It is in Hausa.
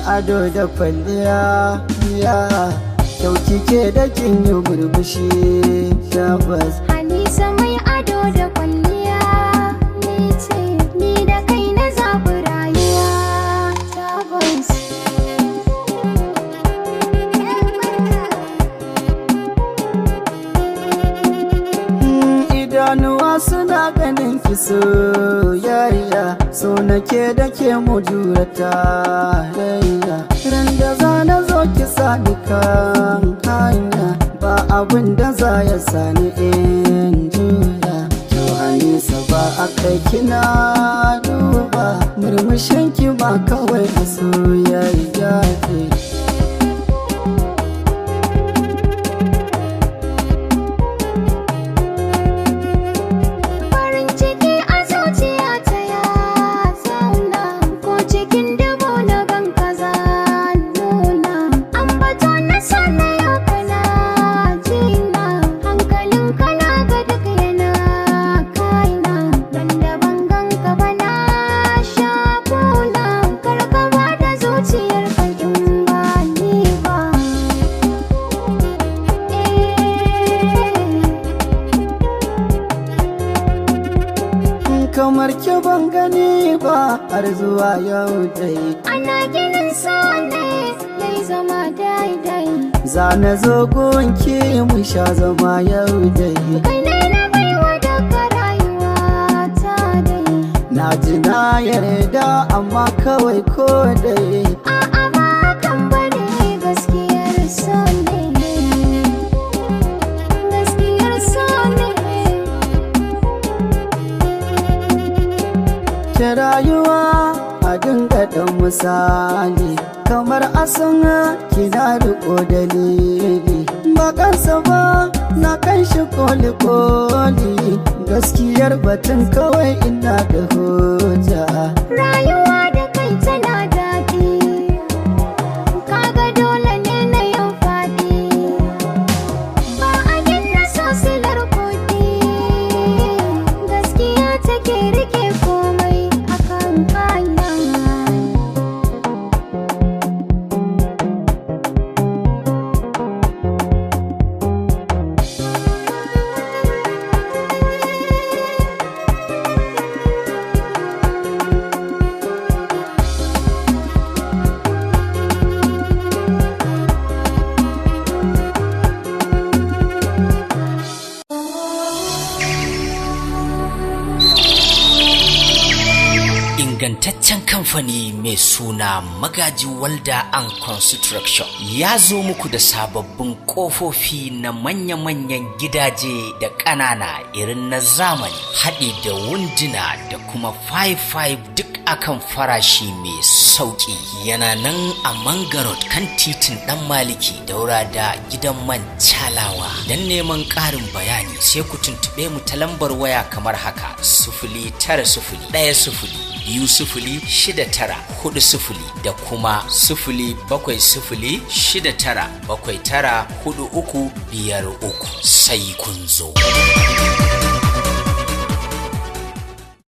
Ado da kwalliya, ya kyau kike da kin yi murmushi tabbas. Hanisa mai ado da kwalliya, ni ce ni da kai na zaɓi rayuwa tabbas. Idanuwa suna ganin ki soyayya, so nake da ke mu jura tarayya. Ran da za na zo ki sani kan hanya, ba abin da za ya sani in juya. To Anisa ba a kai kina duba, murmushin ki ba kawai a soyayya ce. Farin ciki a zuciya ta ya zauna, ko cikin dubu na gan kaza nuna. Ambato na sana yau kana jina, hankalin kana ga duk yana kaina. Ran da ban ganka ba na sha kuna, kar ka ba da zuciyar ka in ba ni ba. Kamar ki ban gani ba har zuwa yau dai. Ana ginin sa ne yayi zama daidai. Zana zo gunki mu sha zama yau dai. Kai ne na baiwa daga rayuwa ta dai. Na ji na yarda amma kawai ko dai. A'a ba kan bane, gaskiyar so ne. Gaskiyar so ne. Ta rayuwa a dinga ɗan misali, kamar asan kina riko dalili. Ba kansa ba na kan shi koli koli, gaskiyar batun kawai ina da hujja. Rayuwa da kai tana daɗi, kaga dole ne na yau faɗi. Ba a gina sosilar kuɗi, gaskiya take rike komai akan hanya. Ingantaccen kamfani mai suna Magaji Walda and Construction ya zo muku da sababbin ƙofofi na manya-manyan gidaje da ƙanana irin na zamani, haɗi da wunduna da kuma 5-5, duk akan farashi mai sauƙi. Yana nan a Mangarot kan titin Dan Maliki, daura da gidan man Calawa. Don neman ƙarin bayani sai ku tuntuɓe mu ta lambar waya kamar haka: 09010206940 da kuma 07069794353. Sai kun zo.